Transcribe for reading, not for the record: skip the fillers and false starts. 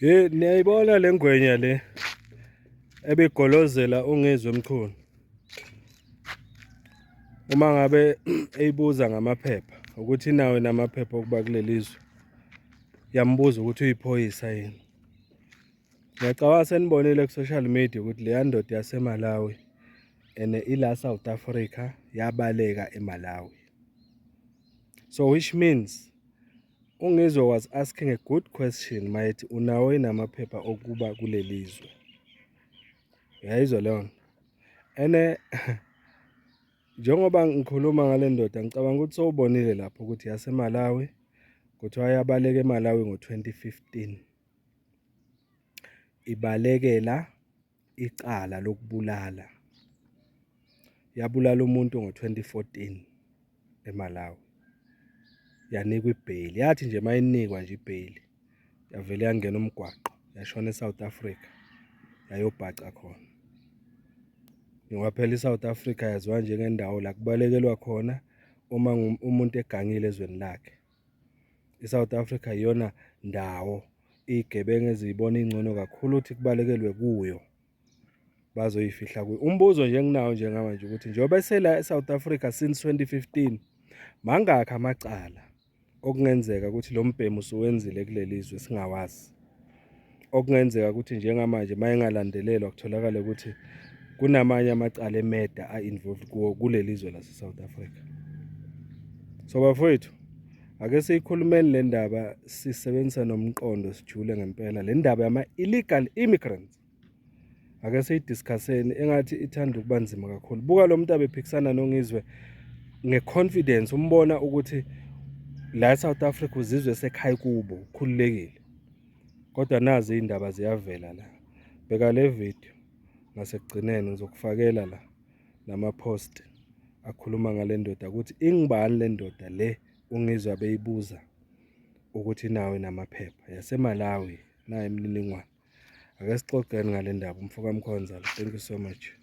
Hey, niyayibona le ngwenya le ebigolozela uNgizwe Mchunu uma ngabe eyibuza ngamaphepha ukuthi inawo namaphepha okuba kuleli zwe, yambuza ukuthi uyiphoyisa yini. Ngiyacabanga senibonile ku-social media ukuthi leya ndoda yaseMalawi ene ila South Africa yabaleka eMalawi. So which means uNgizwe was asking a good question mayethi unawo yini amaphepha okuba kuleli zwe. Uyayizwa leyo nto? Ene njengoba ngikhuluma ngale ndoda ngicabanga ukuthi sowubonile lapho ukuthi yaseMalawi, kuthiwa yabaleka eMalawi ngo-2015 ibalekela icala lokubulala. Yabulala umuntu ngo-2014 eMalawi, yanikwa ibheyili. Yathi nje mayinikwa nje ibheyili yavele yangena umgwaqo yashona eSouth Africa yayobhaca khona. Ngoba phela iSouth Africa yaziwa njengendawo la kubalekelwa khona uma umuntu egangile ezweni lakhe. I-South Africa iyona ndawo iy'gebengu eziyibona ingcono kakhulu ukuthi kubalekelwe kuyo bazoyifihla kuyo. Umbuzo nje enginawo njengamanje ukuthi njengoba esela e-South Africa since 2015 mangakhi amacala okungenzeka ukuthi lo mbhemu usuwenzile kuleli zwe singawazi, okungenzeka ukuthi njengamanje uma engalandelelwa kutholakale ukuthi kunamanye amacala emeda a-involved kuwo kuleli zwe lase-South Africa. So bafowethu, ake siyikhulumeni le ndaba sisebenzisa nomqondo sijule ngempela le ndaba yama-illegal immigrants. Ake siyidiscusseni, engathi ithanda ukuba nzima kakhulu. Buka lo muntu abephikisana noNgizwe nge-confidence, umbona ukuthi la e-South Africa uzizwe esekhaya kubo, ukhululekile. Kodwa nazi iy'ndaba ziyavela la. Bheka le video ngasekugcineni ngizokufakela la nama-post akhuluma ngale ndoda ukuthi ingubani le ndoda le uNgizwe abeyibuza ukuthi inawo namaphepha yaseMalawi, nayo imininingwane. Ake sixoxeni ngale ndaba, umfo kaMkhonza. Thank you so much.